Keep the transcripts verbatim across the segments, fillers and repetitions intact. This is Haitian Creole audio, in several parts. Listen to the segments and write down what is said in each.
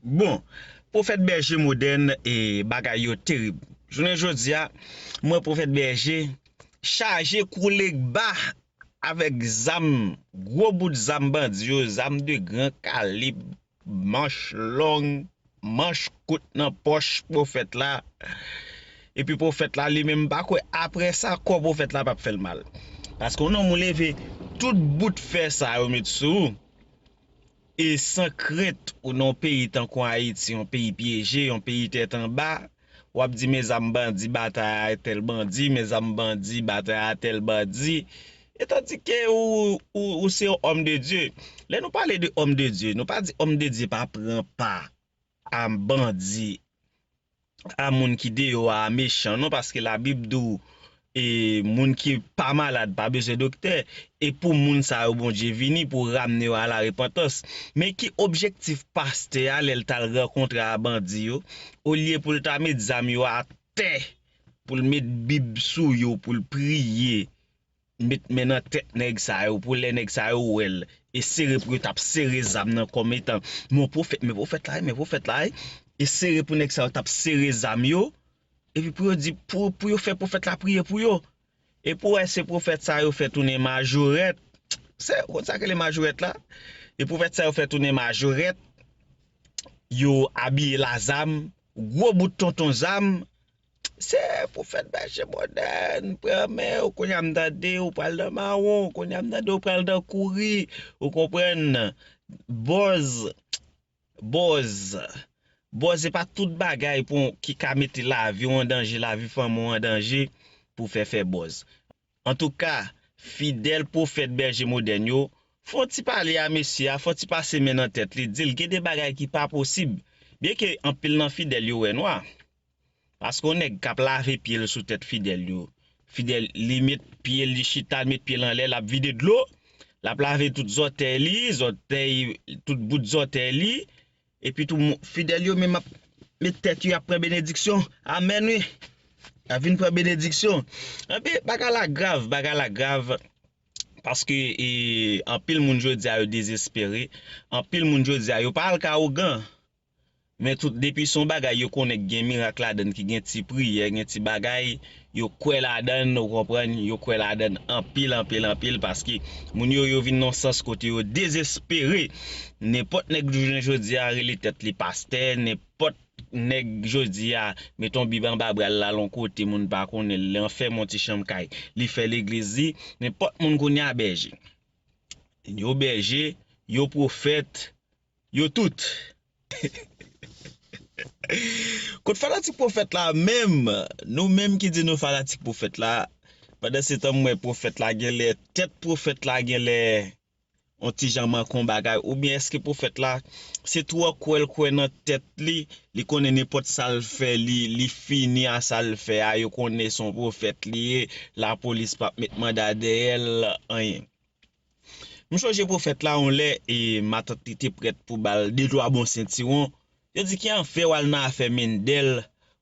Bon, Pwofèt Bèje Modèn, e bagay yo terib. Jounen jodi a, m wè Pwofèt Bèje chaje koule ba avèk zam, gwo bout zam bandi yo, zam de gran kalib, manch long, manch kout nan pòch pwofèt la. Epi pwofèt la li menm pa kwè apre sa kò pwofèt la p ap fè l mal. Paske yon nonm ou leve tout bout fè sa yo met sou ou, e san krent ou nan yon peyi tankou Ayiti, yon peyi pyeje, yon peyi tèt anba, w ap di mezam bandi batay a tèl bandi, mezam bandi batay a tèl bandi. E tandike ou, ou, ou se yon òm de Dye. Lè nou pale de òm de Dye, nou pa di òm de Dye pa pran pa a bandi, a moun ki deyò a mechan non, paske Labib di w, e, moun ki pa malad pa bezwen doktè, e pou moun sa yo Bondye vini pou ramne yo a la repantans. Men ki objektif pastè a lè l t al rankontre a bandi yo? Olye pou l ta met zam yo atè, pou l met Bib sou yo, pou l priye, met men nan tèt nèg sa yo, pou lè nèg sa yo wè l, e sere pou yo t ap sere zam nan kòm etan, men pwofèt, men pwofèt la ye, men pwofèt la ye, e sere pou nèg sa yo t ap sere zam yo, epi pou yo di, pou, pou yo fè pwofèt la priye pou yo. E pou wè se pwofèt sa yo fè tounen majorèt, se, ou konn sa k rele majorèt la? E pwofèt sa yo fè tounen majorèt, yo abiye la zam, gwo bout tonton zam, se pwofèt Bèje Modèn, pran men w, kounye a m tande w pral nan mawon, kounye a m tande w pral nan kouri, ou konprann? Bòz, bòz, bòz se pa tout bagay pou, ki ka mete lavi w an danje, lavi fanmi w an danje, pou fè fè bòz. Antouka, fidèl pwofèt Bèje Modèn yo, fè yon ti pale a mesye a, fè yon ti pase men nan tèt li, di l gen de bagay ki pa posib. Byenke anpil nan fidèl yo wè nwa, paske yon nèg k ap lave pye l sou tèt fidèl yo, fidèl, li met pye l, li chita, li met pye l anlè, l ap vide dlo, l ap lave tout zòtèy li, zòtèy, tout bout zòtèy li, epi tou, fidèl yo menm ap met tèt yo, y ap pran benediksyon. Amèn, wi. Y ap vin pran benediksyon. Epi, bagay la grav, bagay la grav. Paske, e, anpil moun jodi a yo dezespere. Anpil moun jodi a yo pa al ka ougan. Men tout, depi se yon bagay yo konnen k gen mirak ladann, ki gen ti priyè, gen ti bagay, yo kwè ladann, ou konprann, yo kwè ladann anpil, anpil, anpil, paske moun yo, yo vin nan sans kote yo dezespere. Nenpòt nèg jounen jodi a rele tèt li pastè, nenpòt nèg jodi a met yon bib anba bra l, l al yon kote moun pa konnen l, li anfème yon ti chanm kay, li fè legliz li, nenpòt moun kounye a bèje. Yo bèje, yo pwofèt, yo tout. Kot fanatik pwofèt la menm? Nou menm ki di nou fanatik pwofèt la, pandan se tan m wè pwofèt la genlè, tèt pwofèt la genlè yon ti jan manke yon bagay, oubyen èske pwofèt la se twò kwè l kwè nan tèt li, li konnen nenpòt sa l fè, li, li fini a sa l fè a, yo konnen se yon pwofèt li ye, lapolis p ap met manda dèyè l, anyen. M chonje pwofèt la yon lè, e matant li te prèt pou ba l de twa bon sentiwon. Yo di, ki anfè w al nan afè Mendel,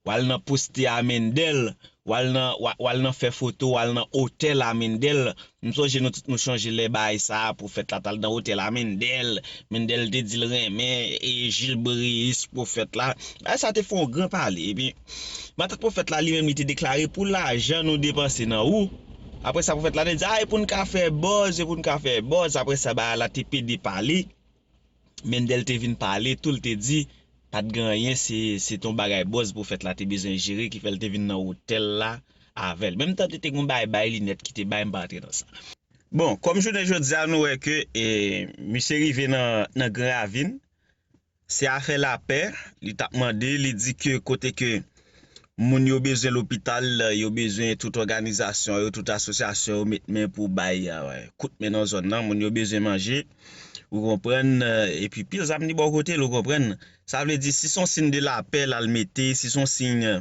w al nan poste a Mendel, w al nan, w al nan fè foto, w al nan otèl a Mendel. M sonje nou tout nou chonje lè bagay sa a, pwofèt la t al nan otèl a Mendel. Mendel te di l renmen e Jilbriyis pwofèt la. Bagay sa te fè yon gran pale. Epi, matant pwofèt la li menm li te deklare, pou lajan nou depanse nan ou. Apre sa, pwofèt la te di, a, e pou n ka fè buzz, e pou n ka fè buzz. Apre sa, bagay la te pede pale. Mendel te vin pale tou, l te di, pa t gen anyen, se, se t on bagay buzz pwofèt la te bezwen jere, ki fè l te vin nan otèl la avè l. Menm tan te, te gen yon bagay bay linèt ki te bay, m pa antre nan sa. Bon, kòm jounen jodi a, nou wè ke, e, misye rive nan, nan Gran Ravin, se afè lapè, li t ap mande, li di ke kote ke moun yo bezwen lopital, yo bezwen tout òganizasyon yo, tout asosyasyon yo met men pou bay, e, kout men nan zòn nan, moun yo bezwen manje, ou konprann, e, epi pil zam li bò kote l, ou konprann. Sa vle di, si se yon siy de lapè l al mete, si se yon siy, e,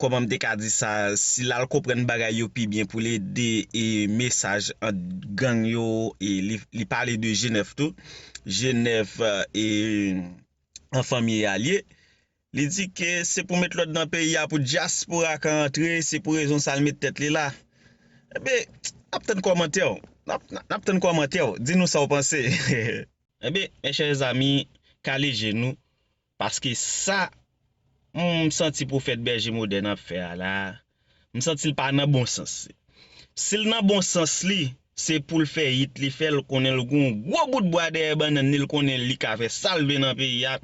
kòman m te ka di sa, si l al konprann bagay yo pi byen pou l ede, e, mesaj ant gang yo, e, li, li pale de G nèf tou. G nèf, e, an fanmi e alye. Li di ke se pou met lòd nan peyi a, pou dyaspora ka antre, se pou rezon sa l met tèt li la. Enben, n ap tann kòmantè w. N ap, n ap tann kòmantè w. Di nou sa w panse. Enben, mes chers amis, kale je nou. Paske sa m santi pwofèt Bèje Modèn ap fè a la, m santi l pa nan bon sans. Si l nan bon sans li, se pou l fè it li fè, l konnen l gon gwo bout bwa dèyè bannann li, l konnen li ka fè sa l vle nan peyi a,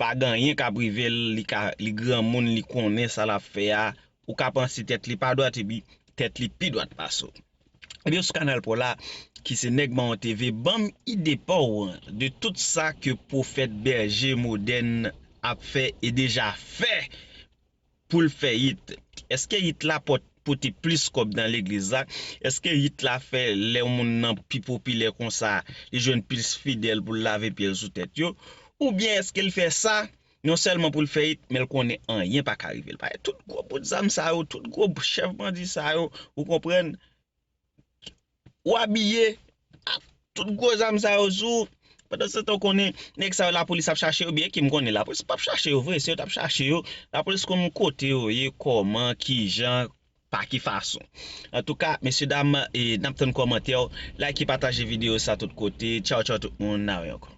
pa gen anyen k ap rive l, li ka, li granmoun, li konnen sa l ap fè a, ou ka panse tèt li pa dwat, epi tèt li pi dwat pase w. Ebyen, sou kanal pa w la, ki se Nèg Mawon T V, ban m ide pa w de tout sa ke pwofèt Bèje Modèn ap fè e deja fè pou l fè it. Èske it la pòt, pote plis kòb nan legliz la? Èske it la fè lè yon moun nan pi popilè konsa, li jwenn plis fidèl pou l lave pye l sou tèt yo? Oubyen èske l fè sa non sèlman pou l fè it, men l konnen anyen pa ka rive l? Paske tout gwo bout zam sa yo, tout gwo chèf bandi sa yo, ou konprann, ou abiye ak tout gwo zam sa yo sou ou. Pandan se tan, w konnen nèg sa yo, lapolis ap chache yo, byen ki m konnen lapolis p ap chache yo vre, si yo t ap chache yo, lapolis konn kote yo ye, kòman, kijan, pa ki fason. Antouka, mesye dam, e, n ap tann kòmantè w, like, pataje videyo sa tout kote. Tchaw, tchaw tout moun, n a wè ankò.